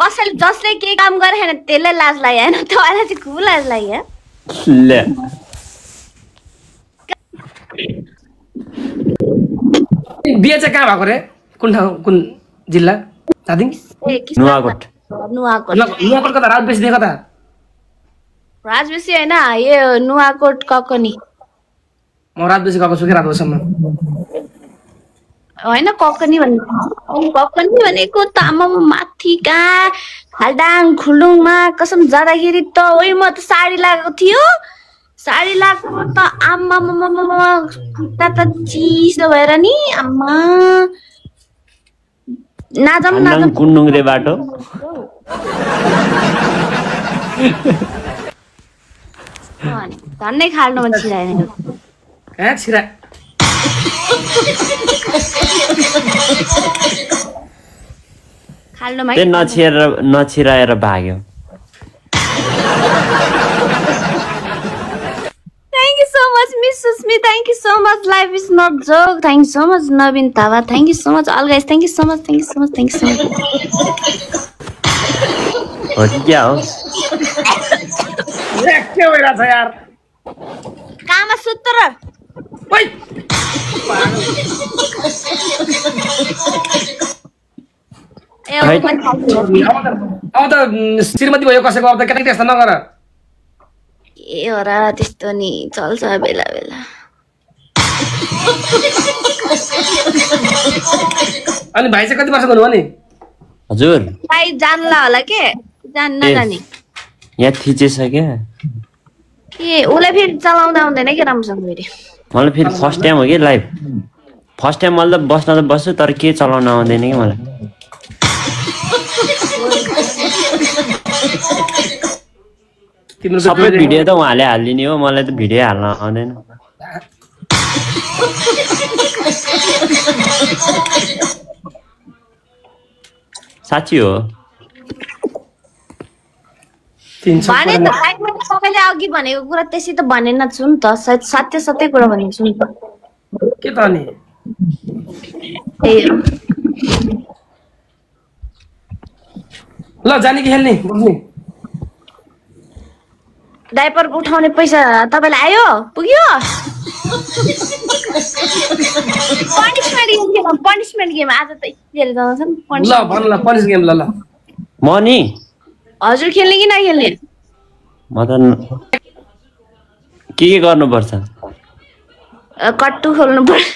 कसैले जसले के काम गरेन त्यसले लाज लाग्यो हैन तपाईलाई चाहिँ खुब लाज लाग्यो ले बिहे चाहिँ कहाँ भएको रे कुन ठाउँ कुन जिल्ला दादिङ नुवाकोट नुवाकोट कता राजबेसी देखा त राजबेसी हैन यो नुवाकोट ककनी म राजबेसी गएको छु के रातोसम्म हैन ककनी भनेको तामा माथि कहाँ खाल्डाङ खुलुङमा कसम जाँदाखेरि त ओइ म त साडी लागेको थियो साडी लागेको त आम्मा खुट्टा त चिसो भएर नि आम्मा नाजम कुन्नुङ रे बाटो धन्नै खाल्नु मन छिराएन कहाँ छिरा खाल्नुमा त्यो नछिराएर भाग्यो Thank you so much, Miss Susmi. Thank you so much. Life is not joke. Thank you so much, Navin Tava. Thank you so much, all guys. Thank you so much. Thank you so much. Thank you so much. हो कि क्या हो के भइरा छ यार Kama Sutra. ओइ अब त श्रीमती भयो कसैको अब त केटा त्यस्तो नगर ए हो र त्यस्तो नि चल्छ बेला बेला अनि भाइ चाहिँ कति वर्षको हुनु नि हजुर भाइ जान्ला होला के जान्न जानी यहाँ थिचेसक्यो ए उसलाई फेरि चलाउँदा आउँदैन के राम्रोसँग फेरि मलाई फेरि फर्स्ट टाइम हो कि लाइभ फर्स्ट टाइम मैले त बस्न त बस्छु तर के चलाउन आउँदैन कि मलाई सबै भिडियो त उहाँले हालिदिने हो मलाई त भिडियो हाल्न आउँदैन साँच्ची हो भने त तपाईँले अघि भनेको कुरा त्यसै त भनेन छु नि त सत्य कुरा भनेको छु नि त के त नि ए ल जाने कि खेल्ने बस्ने डाइपर उठाउने पैसा तपाईलाई आयो पुग्यो पनिशमेन्ट गेम आज त खेलेर जाउँछन् ल भन ल पनिश गेम ल म नि हजुर खेल्ने कि नखेल्ने म त के गर्नुपर्छ कट्टु खोल्नु पर्छ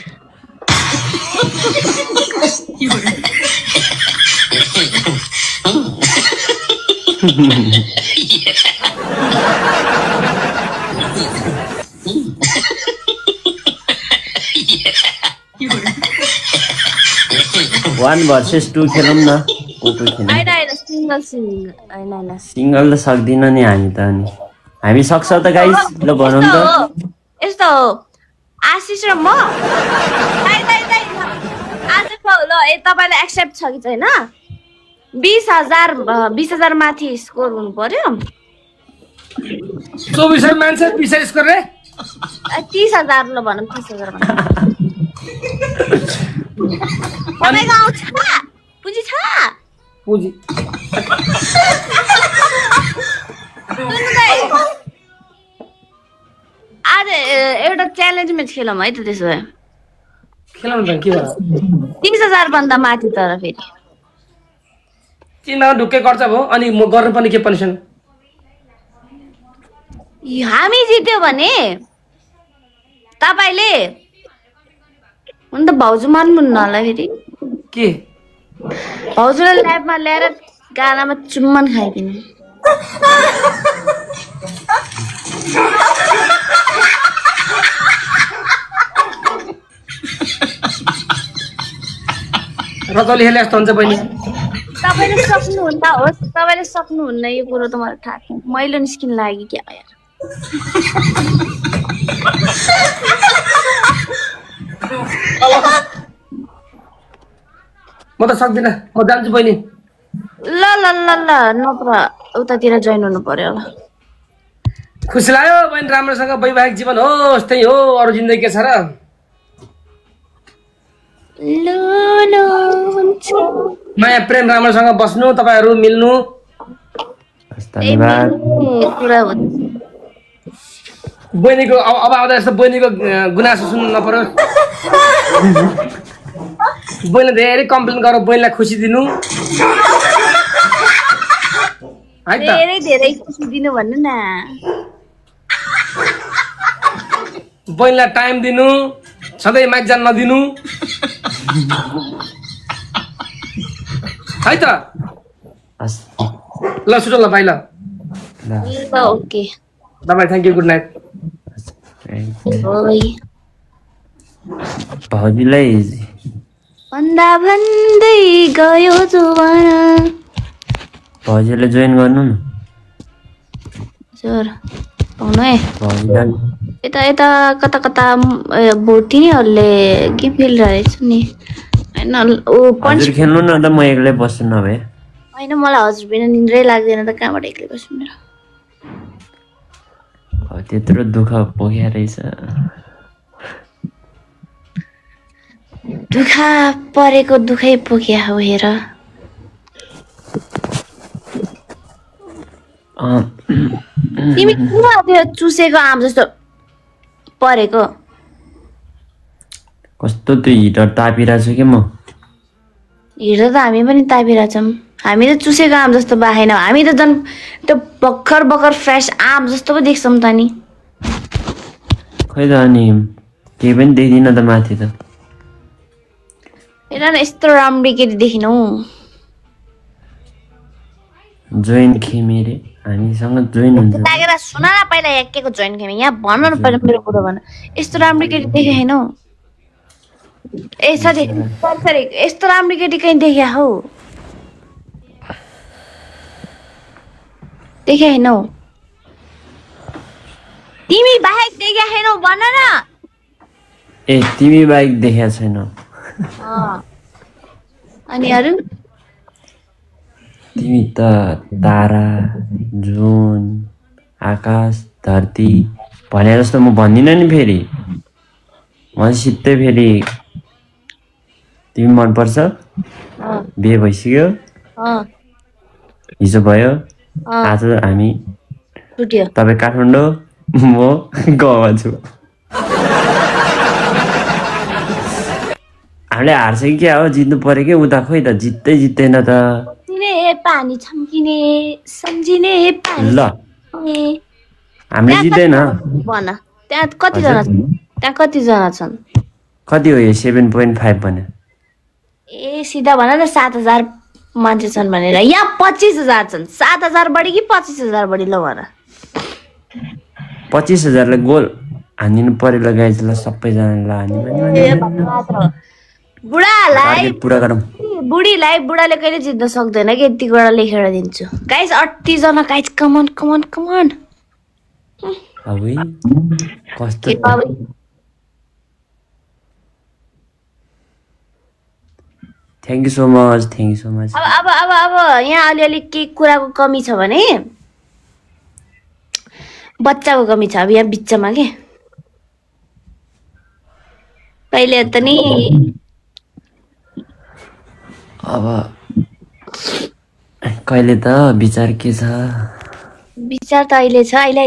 One versus two खेलौँ न सिंगल त सक्दिन नि हामी त अनि हामी सक्छ त गाइस ल भनौँ त यस्तो हो आशिष र म आजको ल ए तपाईलाई एक्सेप्ट छ कि छैन 20,000 माथि स्कोर हुनु पर्यो 24 मान्छे 20 स्कोर रे 30,000 ल भनौँ 30,000 तपाईको आउँछ पुँजी छ पुँजी आज एउटा च्यालेन्ज म्याच खेलौँ है त त्यसो भए खेलौँ न के भयो 30,000 भन्दा माथि तर फेरि चिन्ह ढुक्कै गर्छ भो अनि म गर्नुपर्ने के पनिसन हामी जित्यो भने तपाईले हुन त भाउजू मान्नुहुन्न होला फेरि के भाउजूलाई ल्याबमा ल्याएर गालामा चुम्बन खाइदिनु रजौली खेले जस्तो हुन्छ बहिनी तपाईले सक्नुहुन्न होस् तपाईले सक्नुहुन्न यो कुरो त मलाई थाहा छ मैले निस्किन लागि क्या यार म त सक्दिन म जान्छु बहिनी ल ल ल ल नत्र उतातिर जोइन हुनु पर्यो होला खुसी लाग्यो बहिनी राम्रोसँग वैवाहिक जीवन होस् त्यही हो अरु जिन्दगी के छ र ल न माया प्रेम राम्रोसँग बस्नु, तपाईहरु मिल्नु। हस्, धन्यवाद। कुरा हो। बहिनीको अब आउँदा यस्तो बहिनीको गुनासो सुन्नु नपर्यो। बहिनीले धेरै कम्प्लेन गरेर बहिनीलाई खुसी दिनु है त। धेरै खुसी दिनु भन्नु न। बहिनीलाई टाइम दिनु, सधैँ माइक जान नदिनु है त। हस् ल सुट ल भाइ ल। ओके तपाईँ थ्याङ्क यू, गुड नाइट। भाउजूलाई भन्दा भन्दै गयो जुवाना। भाउजूले जोइन गर्नु न। हजुर पाउनु है। भाउजूलाई यता यता कता कता भोटिनेहरूले गेम खेलिरहेको छु नि होइन। हजुर खेल्नु न त, म एक्लै बस्छु नभए। होइन मलाई हजुर बिना निन्द्रै लाग्दैन त, कहाँबाट एक्लै बस्नु मेरो। त्यत्रो दुःख पोख्या रहेछ। दुःख परेको दुःखै पोख्या हो हेर। तिमी किन त्यो चुसेको आम जस्तो परेको? कस्तो त्यो हिटर तापिरहेको छु कि म। हिँड्दा त हामी पनि तापिरहेछौँ। हामी त चुसेको आम जस्तो बाखेनौँ। हामी त झन् त्यो भर्खर फ्रेस आम जस्तो पो देख्छौँ त नि। खै त अनि केही पनि देख्दिनँ त माथि त। हेर न यस्तो राम्री केटी देखिनौ। जोइन खेमे रे, हामीसँग जोइन हुन्छ। लागेर सुन न पहिला यहाँ के को जोइन खेमे, यहाँ भन न पहिला मेरो कुरा भन। यस्तो राम्री केटी देखे हैनौ? ए सरी यस्तो राम्री केटी कहीँ देख्या हौ? देखे हैनौ? तिमी बाहेक देख्या हैनौ भन न। ए तिमी बाहेक देखेको छैनौ? अनि अरु? तिमी त तारा, जुन, आकाश, धरती भने जस्तो म भन्दिनँ नि फेरि। म सिधै फेरि तिमी मनपर्छ, बिहे भइसक्यो, हिजो भयो, आज हामी छुट्यो। तपाईँ काठमाडौँ, म गाउँमा छु। हामीले हार्छ कि क्या हो, जित्नु पर्यो कि उता खोइ त जित्दैन त। पानी छम्किने सम्झिने पानी ल हामीले जित्दैन भन। त्यहाँ कतिजना छन्? त्यहाँ कतिजना छन्? कति हो यो 7.5 भने? ए सिधा भन न 7,000 मान्छे छन् भनेर। यहाँ 25,000 छन्। 7,000 बढी कि 25,000 बढी ल भन। 25,000लाई गोल हानिदिनु पर्यो ल गाइज। ल सबैजनालाई हान्नु बुढालाई पुरा गरौँ। बुढाले कहिले जित्न सक्दैन कि, यतिबाट लेखेर दिन्छु। गाइस 38 जना गाइस, कमन कमन कमन। अबे कस्तो थ्याङ्क यू सो मच। अब यहाँ अलिअलि के कुराको कमी छ भने बच्चाको कमी छ। अब यहाँ बिचमा के कहिले त नि अब कहिले त विचार के छ? विचार त अहिले छ, अहिले